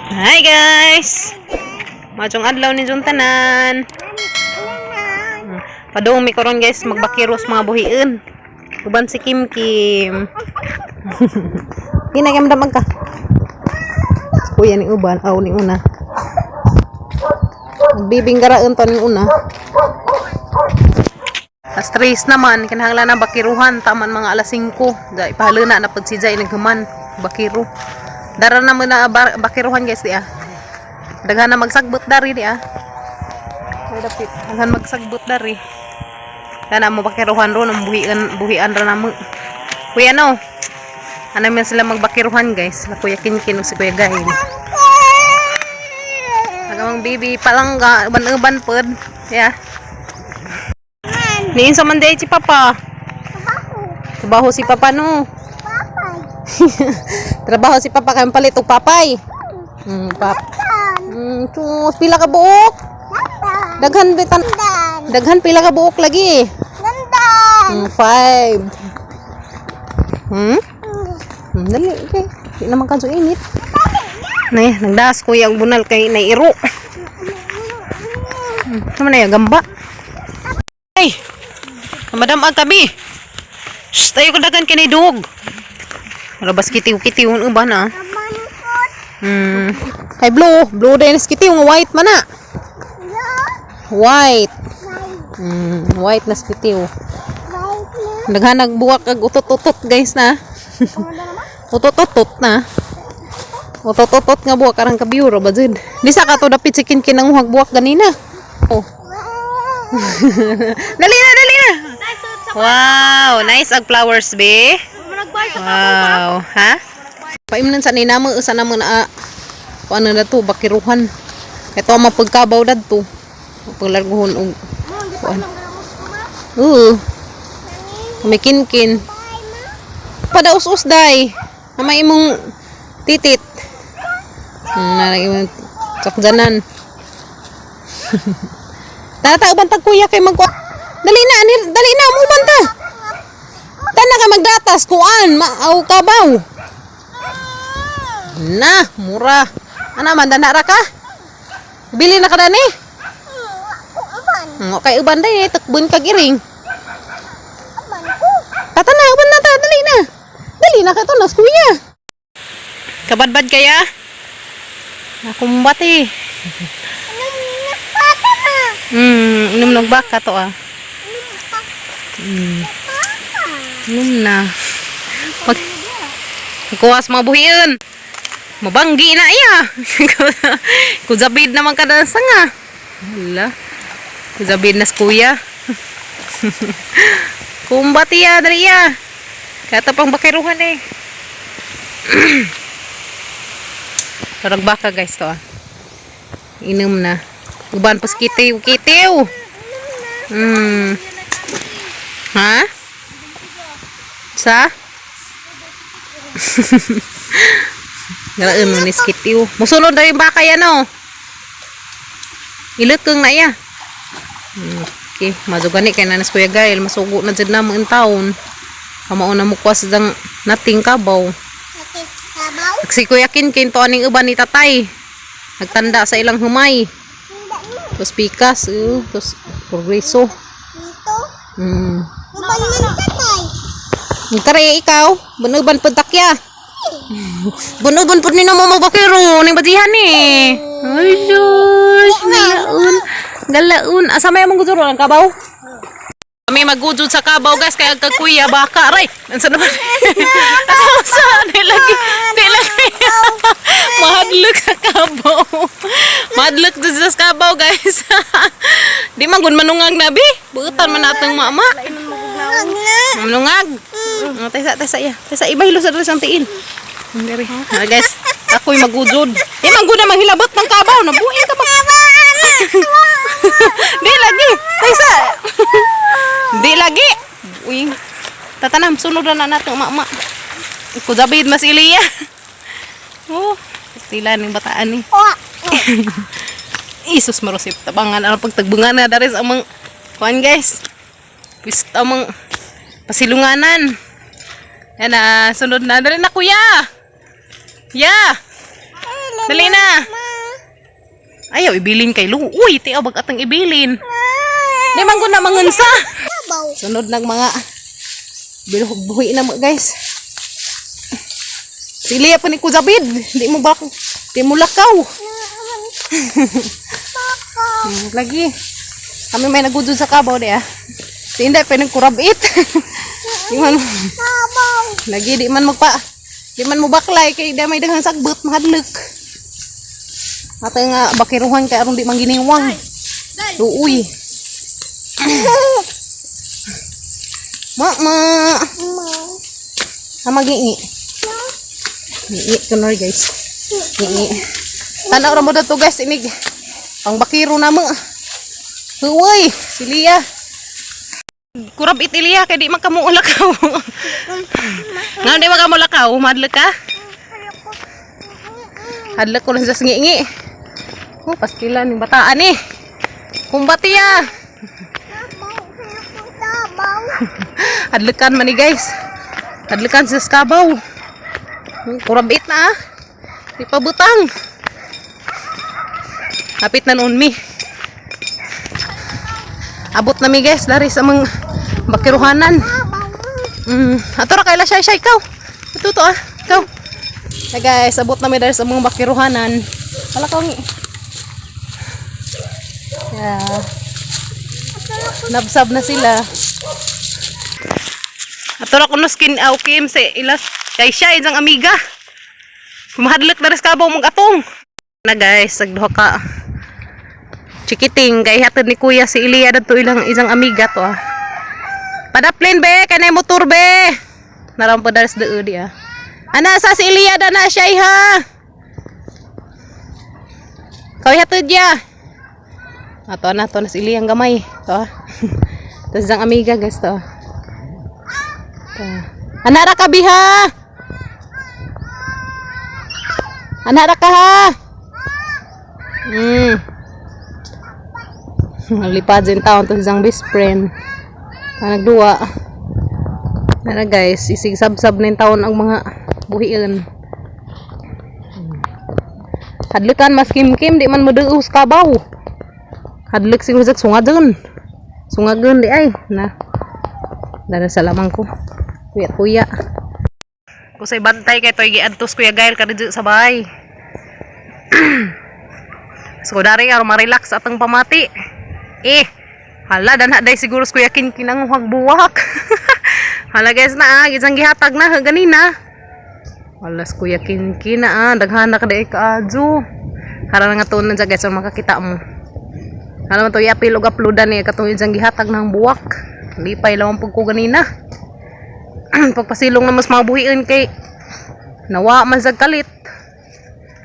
Hi, guys! Maayong adlaw ninyong tanan. Padung mi karon, guys, magbakiros mga buhiin. Uban si Kim Kim. Ginay kay damag ka. Kuya ni uban, aw ni una. Magbibinggaraon to ni una. Alas 3 naman, kinahanglan na bakiruhan, taman mga alas 5. Dai pahaluna na pud si Jai naghuman bakiro. Dara na mo na bakiruhan, guys, di ah. Daghan na magsagbot dari di ah. Ay, dapit. Daghan magsagbot dari. Kana mo bakiruhan ron ang buhian buhian ra namo. Kuya no. Ano man sila magbakiruhan, guys. Na Kuya Kinkin o si Kuya Gail. Agamang baby palangga uban-uban pod. Yeah. Niin sa man si Papa. Trabaho si Papa no. Trabaho si Papa kay palit og papay. Pap. Sus, pila ka buok? Daghan bitan. Daghan pila ka buok lagi. 5. Dali, okay. Di naman kadyo init. Nay, nagdas kuya ang bunal kay nairo. Naman na gamba. Ay. Madam ang kami. Shh, tayo ko dagan kini dug. Labas kitiw-kitiw ang uban ah. Kay blue, blue din is kitiw nga white man na. White. White na kitiw. Daghan nagbuwak ag utot-utot, guys, na. Utot-utot na. Utot-utot nga buwak arang kabiyuro ba jud. Di sa kato dapit si Kinkin ang buwak ganina. Oh. Dali na, dali na. Wow, nice ag flowers be. Wow, ha? Paimnan sa ninamo usa namo na kuan na to bakiruhan. Kay to mapagkabaw dadto. Paglarguhon og kuan. Oo. Kumikinkin. Padaus-us day. Na may imong titit. Na imong sakjanan. Tara ta uban tag kuya kay magkuan. Dali na, dali na mo uban ta. Tana ka magdatas kuan, maaw kabaw. Na, mura. Ana man dana ra ka? Bili na ka dani? Okay, uban day, takbon kag iring. Tata na, uban na ta, dali na. Dali na ka to nas kuya. Kabadbad kaya? Nakumbat eh. Inom ng baka to ah. Inom na. Pag kuha sa mga buhiin. Mabanggi na iya. Kuzabid naman kada sanga. Hala. Kuzabid na sa kuya. Kumbat iya, dali iya. Kata pang bakiruhan eh. Parang baka, guys, to ah. Inom na. Uban pas kitiw, kitiw. Ha? Sa? Galaon mo ni kitiw. Musunod na yung baka yan oh. Ilutong na iya. Okay, madugani kay nanas Kuya Gail, masugo na jud namo in town. Kamao na mo kuha sa dang nating kabaw. Si Kuya Kinkin to aning uban ni tatay. Nagtanda sa ilang humay. Tapos pikas, tapos progreso. Kare ikaw, bunuban pud takya. Bunuban pud ni namo magbakiro ning badihan eh. Ay sus, galaon. Galaon. Asa may among guduro ang kabaw? Kami magudod sa kabaw, guys, kay agka kuya baka aray. Ansa naman? Asa sa di lagi. Di lagi. Mahadlok sa kabaw. Mahadlok dito sa kabaw, guys. Di man gun manungag na bi. Buutan man natong mama. Manungag. Oh, tesa, tesa ya. Tesa iba hilo sa diri sang tiil. Diri. Ah, guys, ako'y magudod. Di man gud na manghilabot ng kabaw, nabuin ka ba? Di lagi. Tesa. Di lagi. Uy. Tatanam, sunod na natin mama. Kuzabid mas iliya. Oh, sila ning bataan ni. Isus marosip tabangan ang pagtagbungan na dari sa amang kuan, guys. Pwist amang pasilunganan. Yan na, sunod na. Dali na, kuya. Yeah. Dali na. Ayaw ibilin kay Lu. Uy, tiaw bag atang ibilin. Di man ko na mangunsa. Sunod ng mga buhi na mo, guys. Sili pa ni Kuzabid. Di mo bak di mo lakaw. Lagi. Kami may nagudod sa kabaw di ah. Si Inday pa nagkurabit. Di man lagi di man magpa di man mo baklay kay di may daghang sagbot, mahadlok. Ate nga bakiruhan kay aron di man giniwang. Luoy. Ma ma. Ama gingi. Ngingi kuno, guys. Ngingi. Tanaw ra mo dato, guys, inig. Ang bakiro na mo. Huway, si Lia. Kurab it Lia kay di man kamo ulakaw. Nga di man kamo lakaw, madlak ka? Hadlok ko lang sa ngingi. Oh, pastilan ning bataan eh. Kumbati ya. Hadlukan man ni, guys. Hadlukan sa kabaw. Kurabit na ah. Di pa butang. Hapit na noon mi. Abot na mi, guys, dari sa mga bakiruhanan. Ato ra kay la siya siya ikaw. Ito to ah. Ikaw. Hey guys, abot na mi dari sa mga bakiruhanan. Wala ka ngi. Yeah. Nabsab na sila. Ato ra kuno skin aw kim sa ilas kay siya isang amiga. Mahadlok na rin sa kabaw mong atong. Na guys, nagduha ka. Chikiting kay hatod ni kuya si Ilya dadto ilang isang amiga to ah. Padaplin be, kanay motor be. Naram pa daris di ah. Ana sa si Ilya da na siya ha. Kau hatod ya. Ato na to na si Ilya ang gamay. To ah. Tapos isang amiga, guys, to. Ah. To. Ana ra ka biha. Ana ra ka ha. Lipad din taon to isang best friend. Ah, nagduwa. Nara guys, isig sab-sab na yung taon ang mga buhian. Hadlukan mas kim-kim di man mo sa kabaw. Hadlok siguro sa sungagon. Sungagon di ay na. Dara sa lamang ko. Kuya kuya. Kusay bantay kay toy giadtos Kuya Gael kadto sa bahay. So dari aron ma-relax atong pamati. Eh, hala danha day siguro sa Kuya Kin kinanguhag buwak. Hala guys na ah, isang gihatag na ha, ganina. Hala sa Kuya Kin na ah, daghan na ka day kaadyo. Hara na nga tuon na dyan, guys, so makakita mo. Hala man to iapil og uploadan ni katong isang gihatag ng buwak. Lipay lang pug ko ganina. Pagpasilong na mas mabuhiin kay nawa man sa kalit.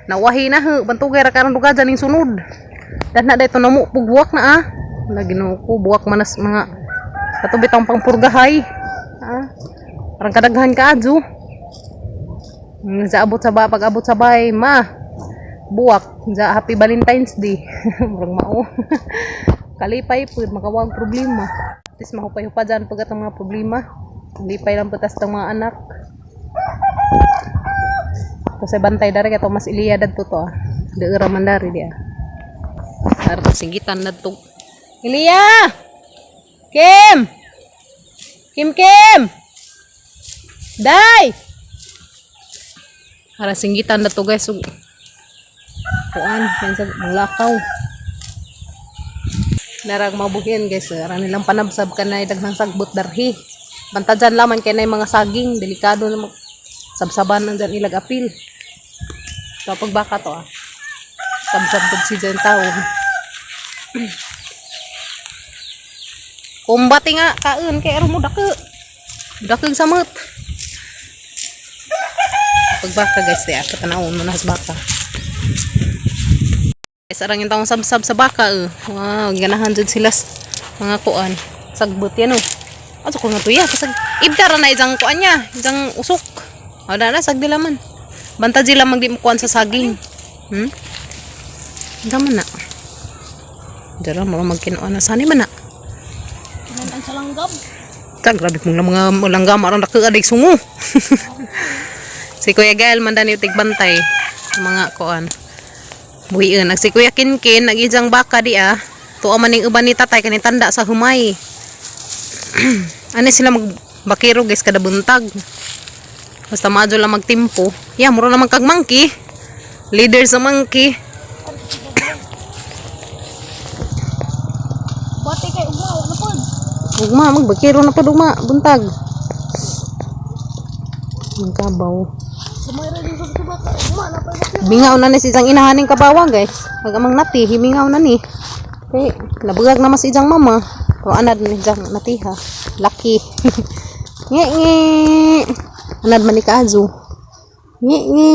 Nawahi na he, bantugay ra karon duga dyan ning sunod. Dan na dito namo pug buwak na ah. Wala Ginoo ko, buwak manas mga kato bitang pangpurgahay. Ah. Parang kadaghan ka adyo. Sa abot sa ba pag abot sa bay, ma. Buwak, sa Happy Valentine's Day. Murag mao. Kalipay pud makawag problema. Tis mahupay-hupa dyan pag atong mga problema. Lipay lang putas tong mga anak. Kasi bantay dari kato mas Iliya dadto to ah. Deura man dari dia. Arto singgitan nadto. Iliya! Kim! Kim Kim! Day! Para singgitan na to, guys. Ug kuan, sa mulakaw. Narag mabuhin, guys. Ara nilang panabsab ka na daghang sagbot darhi. Banta dyan laman kay na mga saging. Delikado na mag sabsaban ng dyan ilag apil. Kapag baka to ah. Sabsab pag si dyan tao. Kumbati nga kaon kay aron mo dako. Dako samot. Pag baka, guys, di ako tanawon mo na sa baka. Guys, arang yung taong sabsab sa baka eh. Wow, ganahan dyan sila mga kuan. Sagbot yan oh. Aso ko nga to ya, kasag ibdara na isang kuan niya, isang usok. O na na sagdi laman. Banta sila magdi mo kuan sa saging. Dama na. Dara mo magkinuan na sani man na. Kinan sa langgam. Ta, grabe mong lang mga langgam aron dako aday sungo. Si Kuya Gael man dani tigbantay mga kuan. Buhian nag si Kuya Kinkin nag-ijang baka di ah. Tuwa man ning uban ni tatay kani tanda sa humay. Ano sila magbakiro guys kada buntag. Basta maadyo lang magtimpo. Ya, mura naman kag monkey. Leader sa monkey. Bati kay ugma wala pod. Ugma, magbakiro na pa ugma, buntag. Magkabaw. Sumay ra din sa baka ugma na pa bakiro. Mingaw na ni si isang inahaning kabawa guys. Pag amang nati, himingaw na ni. Okay, nabugag na mas ijang mama. O anad ni ijang natiha. Lucky. Nge nge. Anad man ni kaazo. Nge nge.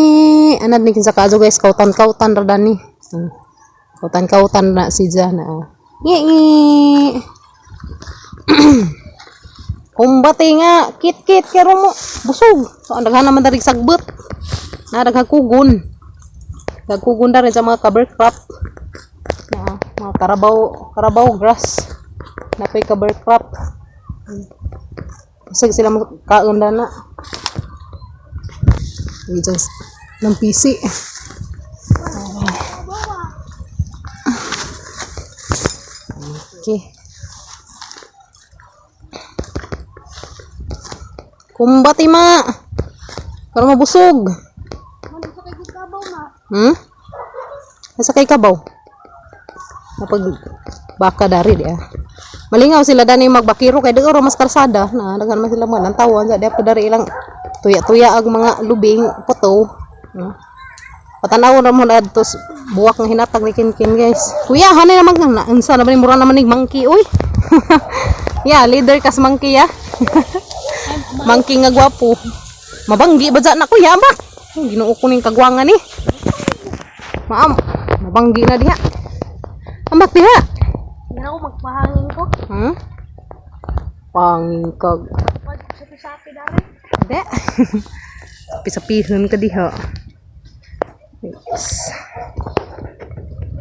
Anad ni kinsa kaazo guys. Kautan kautan ra dani. Kautan kautan na si na. Ah. Nge nge. Kumbate nga, kit kit kero mo busog. So ang daghan naman darig sagbot. Na daghang kugon. Nagkugon na rin sa mga cover crop. Na, mga karabaw, karabaw grass. Napay cover crop. Kasi sila kaon na. Dito ng PC. Okay. Kumbati ma. Para mabusog. Man sa kay kabaw na. Nasa kay kabaw. Napag baka dari dia. Malingaw sila dani magbakiro kay daghan mas kalsada na daghan man sila mga lantawan sa dia pa dari ilang tuya-tuya ang mga lubing puto. Patanaw ra mo na adto sa buwak nga hinatag ni Kinkin guys. Kuya hanay naman kang na unsa na ba ni mura naman ni monkey oy. Ya, leader kas monkey ya. Monkey nga gwapo. Mabanggi ba dyan na kuya ba? Ginoo ko ning kagwangan ni. Maam, mabanggi na diha. Ambak diha. Yan ako magpahangin ko. Pangkag. Pag sa pisapi dari. De. Pisapihan ka diha. Yes.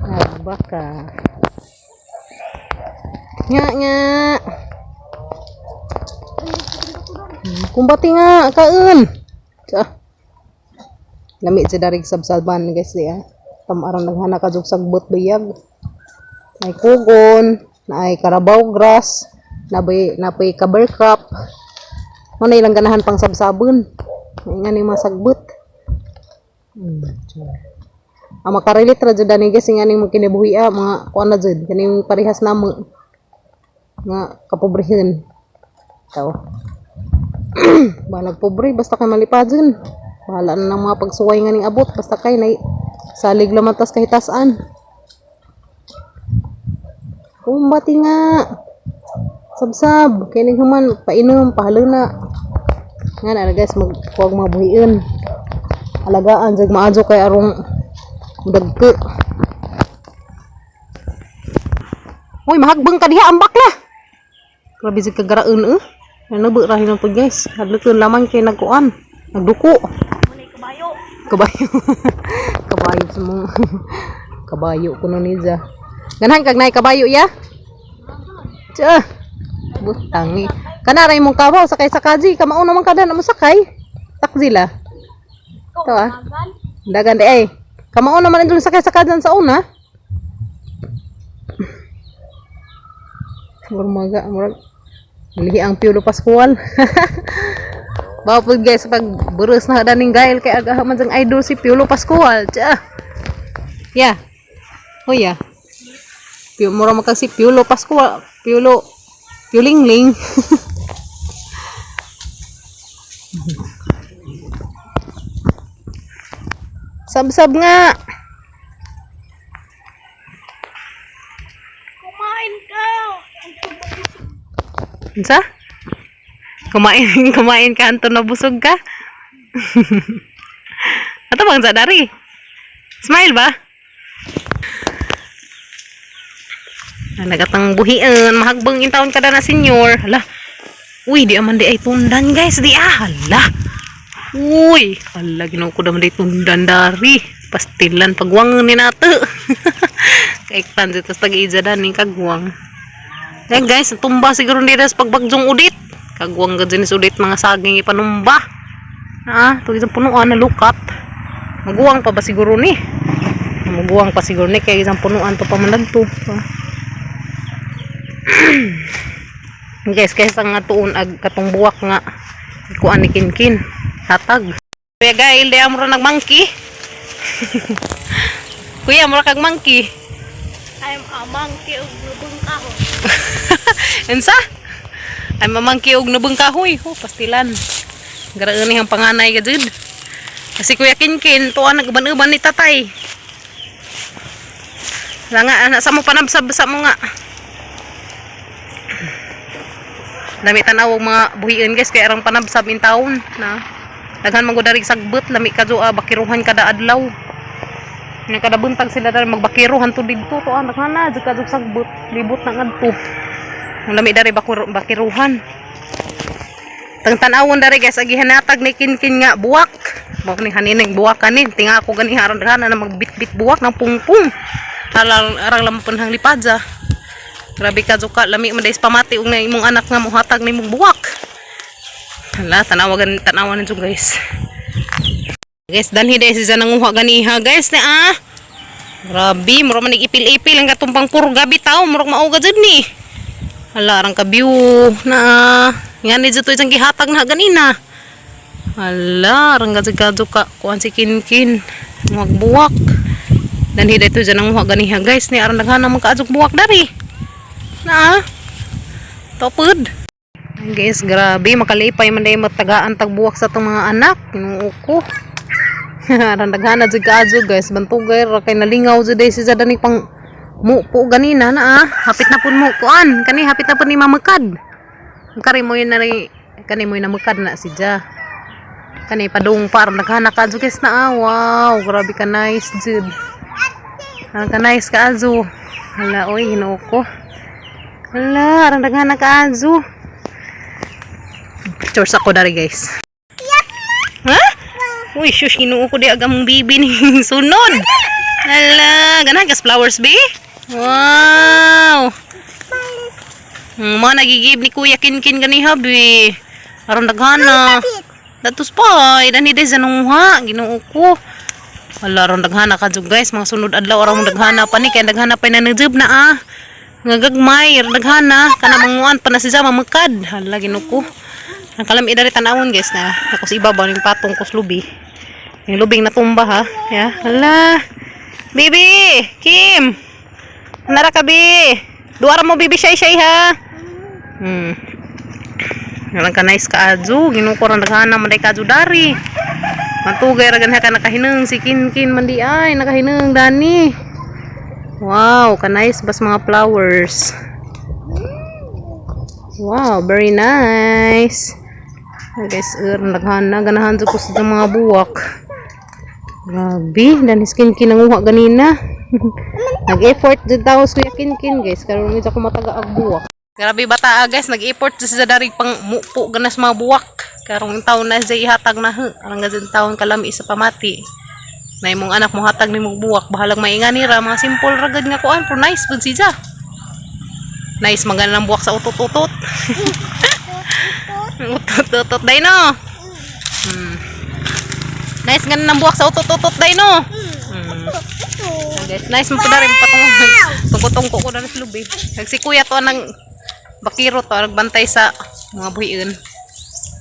Ah, baka. Nga nga. Kumbati nga kaon. Tsa. Lami si darig sabsalban guys diya. Tamaran naghana ka jug sagbot biyag. May kugon, naay karabaw grass, nabay napay cover crop. Mo na ilang ganahan pang sabsabon. Nga ni mga sagbot. Tsa. Ang makarelate ra jud ani guys nga ning mga kinabuhi ah, mga kuan na jud kaning parehas namo nga kapobrehen. Taw. Balag pobre basta kay malipadon. Bahala na ng mga pagsuway nga ning abot basta kay nay salig lamatas kahitasan. Kumbati nga. Sabsab, kay ning human painom pahaluna. Nga na guys magkuwag mga buhiin. Alagaan jag maadyo kay arong dagko. Uy, mahagbang ka diha ang bakla. Grabe sa kagaraon eh. Ano ba rahin ang pag guys? Hadlokon lamang kay nagkuan. Nagduko. Manay kabayo. Kabayo. Kabayo sa mga kabayo kuno niya. Ganahan kag nay kabayo ya? Tsa. Butang ni. Kana ra imong kabaw sakay sa kaji, kamao naman kada na mo sakay. Takzila. Ito ah. Dagan di ay. Kamao naman andun sakay sa kajan sa una. Murag maga, murag lihi ang Piolo Pascual. Bawa po guys, pag buros na daning gail kay aga man sang idol si Piolo Pascual. Tsa. Yeah. Oh yeah. Pio mura man kag si Piolo Pascual, Piolo Piolingling. Sab-sab nga. Kumain ka. Unsa? Kumain, kumain ka anto nabusog ka? Ato bang sa dari? Smile ba? Ah, nagatang buhian, mahagbang in taon kada na senyor. Hala. Uy, di aman di ay tundan guys, di ah. Hala. Uy, hala Ginoo ko naman di tundan dari. Pastilan pagwangon ni nato. Kaiktan dito sa tag-ija ning kagwang. Yan guys, tumba siguro nila sa pagbagyong udit. Kagwang gad sa udit mga saging ipanumba. Ah, tuwing isang punuan na lukat. Maguwang pa ba siguro ni? Maguwang pa siguro ni kay isang punuan to pa man to. Guys, kaysa nga tuon ag katong buwak nga kuan ni Kinkin. Hatag. Kuya Gail, di amro nagmangki. Kuya, mura kag monkey. I'm a monkey ug lubong kahoy. Unsa? Ay mamangki og nubong kahoy. Ho, pastilan. Garaan ang panganay ka jud. Kasi Kuya Kinkin, tuwa nag-uban-uban ni tatay. Wala nga, anak sa mo panabsab sa mo nga. Lami tanaw og mga buhiin, guys, kay arang panabsab in taon na. Daghan man gud darig sagbot, lami ka joa bakiruhan kada adlaw. Nga kada buntag sila dari magbakiro hanto didto to anak na jud ka jud sagbot, libot na ngadto. Ang lami dari bakiruhan. Tang tan-awon dari, guys, agi hanatag ni Kinkin nga buwak. Mao ni hanining buwak kanin. Tinga ako gani aron daghan na magbitbit buwak ng pungpung. Halal arang lamon hang lipadza. Grabe ka juka, lami man dahil pamati ug na imong anak nga mohatag nimong buwak. Hala, tanawagan tanawan ninyo, guys. Guys, danhi dahil siya nanguha ganiha, guys, na ah. Grabe, mura man ipil-ipil ang katong pangpurga bitaw, murag mauga jud ni. Hala, arang ka-view na ah. Nga ni dito isang gihatag na ganina. Hala, arang gadyo ka kuan si Kinkin. Magbuwak. Danhi dito dyan nanguha ganiha, guys, ni arang daghan man kaadjog buwak dari. Na ah. Topod. Ay, guys, grabe makalipay man dahil matagaan tagbuwak sa itong mga anak. Ginoo ko. Arang daghan na jud kaadyo, guys. Bantugay ra kay nalingaw jud day siya dani pang mupo ganina na ah. Hapit na pud mo kuan. Kani hapit na pud ni mamukad. Kari mo yun na rin kani mo yun namukad na si Ja. Kani padung pa arang daghan na kaadyo, guys, na ah. Wow, grabe ka nice jud. Arang ka nice kaadyo. Hala oy, Ginoo ko. Hala, arang daghan na kaadyo. Pictures ako dari, guys. Ha? Uy, shush, Ginoo ko di agam bibi ni sunod. Hala, ganahan kas flowers, be? Wow! Mga nagigib ni Kuya Kinkin ganiha, be. Aron daghana. Datos pa, idan ni sa nunguha, Ginoo ko. Hala, aron daghana ka jud, guys, mga sunod adlaw aron daghana pa ni kay daghana pa na nagjob na ah. Nga gagmay, aron daghana kana manguan pa na siya mamukad. Hala, Ginoo ko. Ang kalam idari tanawon, guys, na. Ako sa ibabaw ning patong ko sa lubi. Yung lubing natumba ha. Ya, hala. Bibi, Kim. Nara ka bi. Duara mo bibi shay shay ha. Walang ka nice ka adyo. Ginoo ko rang daghana man day ka adyo dari. Matugay ra ganha ka nakahinang si Kinkin man di ay nakahinang dani. Wow, ka nice bas mga flowers. Wow, very nice. Ay, guys, naghana, ganahan jud ko sa mga buwak. Grabe, danis Kinkin nanguha ganina. Nag-effort jud daw si Kuya Kinkin, guys, karon medyo ako mataga ag buwak. Grabe bata ah, guys, nag-effort jud siya dari pang mupo ganas mga buwak. Karong taon na siya ihatag na ha. Arang gazin taon kalami sa pamati. Na imong anak mo hatag nimong buwak, bahalag mainga nira mga simple ra gud nga kuan, pero nice pud siya. Nice magana ng buwak sa utot-utot. Utot-utot day no. Nice gana ng buwak sa utot-utot day no. Guys, nice mo po na rin patong tungko-tungko ko na rin sa lubi. Nag si kuya to nang bakiro to nagbantay sa mga buhiin.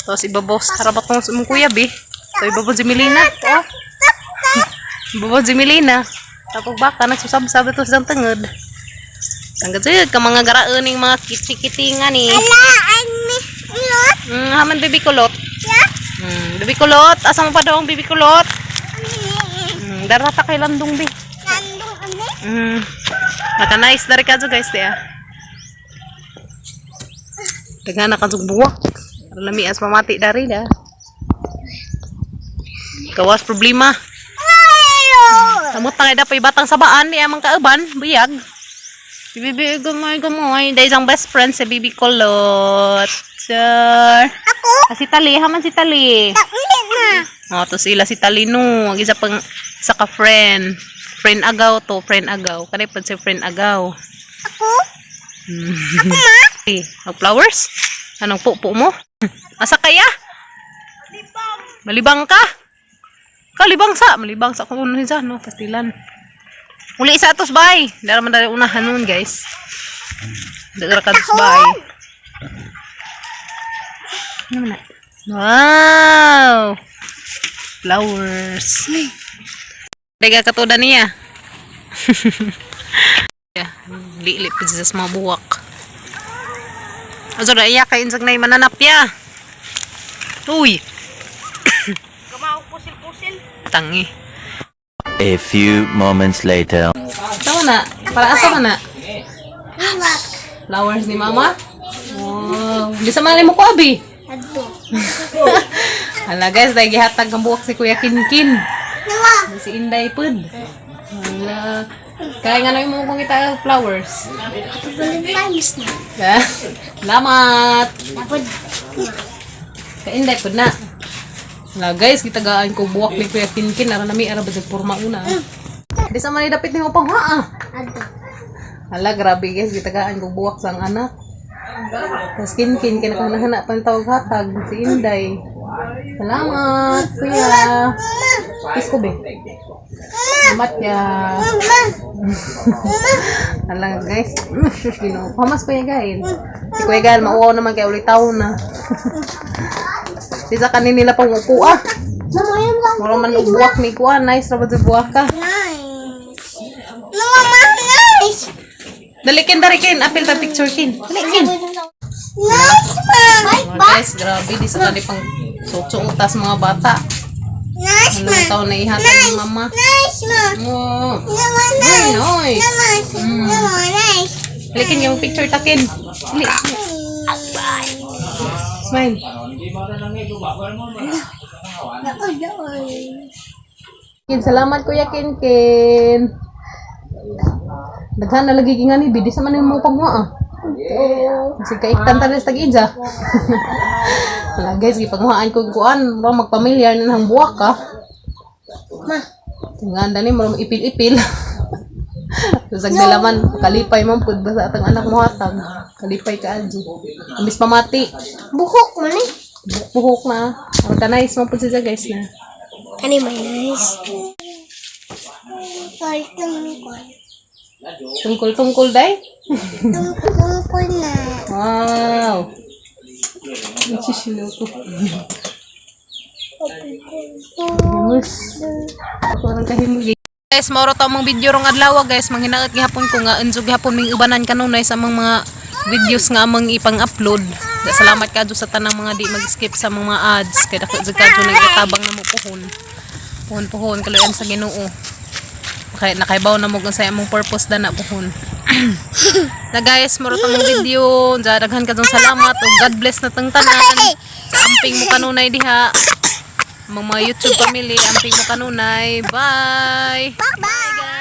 Tapos ibabos harabat tong mong kuya bi. So ibabos si Melina. Oh. Ibabos si Melina. Tapos baka nagsusab-sab ito sa tangod. Ang gajud ka mga garaan ning mga kitsi-kitingan ni. Ala, I'm lot. Haman bibi kulot. Ya. Bibi kulot, asa mo pa daw ang bibi kulot? Darata kay landong bi. Nandong ame. Naka nice dari kadyo, guys, di ah. Daghan na kadyo buwak. Lami as mamati dari da. Gawas problema. Samot na kay dapat batang sabaan ni amang kauban, buyag. Bibi gamay gamay, dahil isang best friend sa bibi kulot. Sir. Ako? Ah, si Tali, haman si Tali. Taklit na. Oh, to sila si Talino, ang isa pang isa ka friend. Friend agaw to, friend agaw. Kani pud si friend agaw. Ako? Ako ma? Eh, mag flowers? Anong pupo mo? Asa kaya? Malibang. Malibang ka? Kalibang sa, malibang sa kung ano siya, no, pastilan. Uli sa atos bay. Dara man dali unahan nun, guys. Dara ka atos bay. Ano man na? Wow! Flowers. Dega katuda niya. Yeah, lili pa siya sa mga buwak. Azo na iya kay insag na mananap ya. Uy, Gamaw pusil-pusil. Tangi. A few moments later. Tama na. Para asa man na? Flowers ni Mama? Wow. Di sa mali mo ko, abi. Adto. Hala guys, dahil gihatag ang buwak si Kuya Kinkin. Si Inday pud. Hala. Kaya nga namin mo kung kita flowers. Happy Valentine's na. Ah, salamat. Tapos, Kay Inday pud na. Hala guys, gitagaan ko buwak ni Kuya Kinkin. Ara nami, ara ba porma una. Di sa man dapit ni mo pang ah. adto. Hala, grabe guys, gitagaan ko buwak sa ang anak. Tapos Kinkin, kinakahana pa ang tawag hatag, si Inday. Salamat, kuya. Kiss ko, be. Salamat ya. Hala guys, shush, ginoo. Pamas Kuya Gail. Si Kuya Gail, mauwaw naman kay ulit taon na. Sisa kanin nila pang upo ah. Mama, yan lang. Mura man og buwak ni kuha. Nice ra ba sa buwak ka? Nice. Mama, nice. Dalikin, dalikin. Apil ta picture kin. Dalikin. Nice, ma. Mga guys, grabe. Di sa kani pang suot-suot tas mga bata. Nice, Anong taon na ihatag ni mama? Nice, ma. Oh. Mama, Ay, nice. Nice. Mama, nice. Dalikin yung picture takin. Dali. Smile. Kin, salamat Kuya Kin Kin. Daghan na lagi nga ni bidi sa man mo pagwa ah. Kasi kaiktan tanis tag-ija. Wala guys, gipagmuhaan ko kuan, mura magpamilyar na ng buwak ka. Ma. Tingan dani mura ipil-ipil. Sa nilaman, kalipay man pud basta atang anak mo hatag. Kalipay ka adyo. Imbis pamati, Buhok man eh. buhok na. Organize man pud siya guys na. Ano may nice? Tungkol, tungkol. Tungkol-tungkol day. Tungkol, tungkol na. Wow. Nagsisilyo ko. Himus. Ako ang kahimog. Guys, mauro ta among video rong adlaw guys, manghinaot gihapon ko nga unso gihapon ming ubanan kanunay sa among mga videos nga among ipang-upload. Salamat kadto sa tanang mga di mag-skip sa mga ads kay dako jud kadto nagtabang namo puhon. Puhon-puhon kaluyan sa Ginoo. Kay nakaibaw na mo kung sa among purpose dana puhon. Na guys, muro tong video. Diya, daghan ka salamat ug God bless na tang tanan. Sa amping mo kanunay diha. Mga YouTube family, amping mo kanunay. Bye. Bye-bye!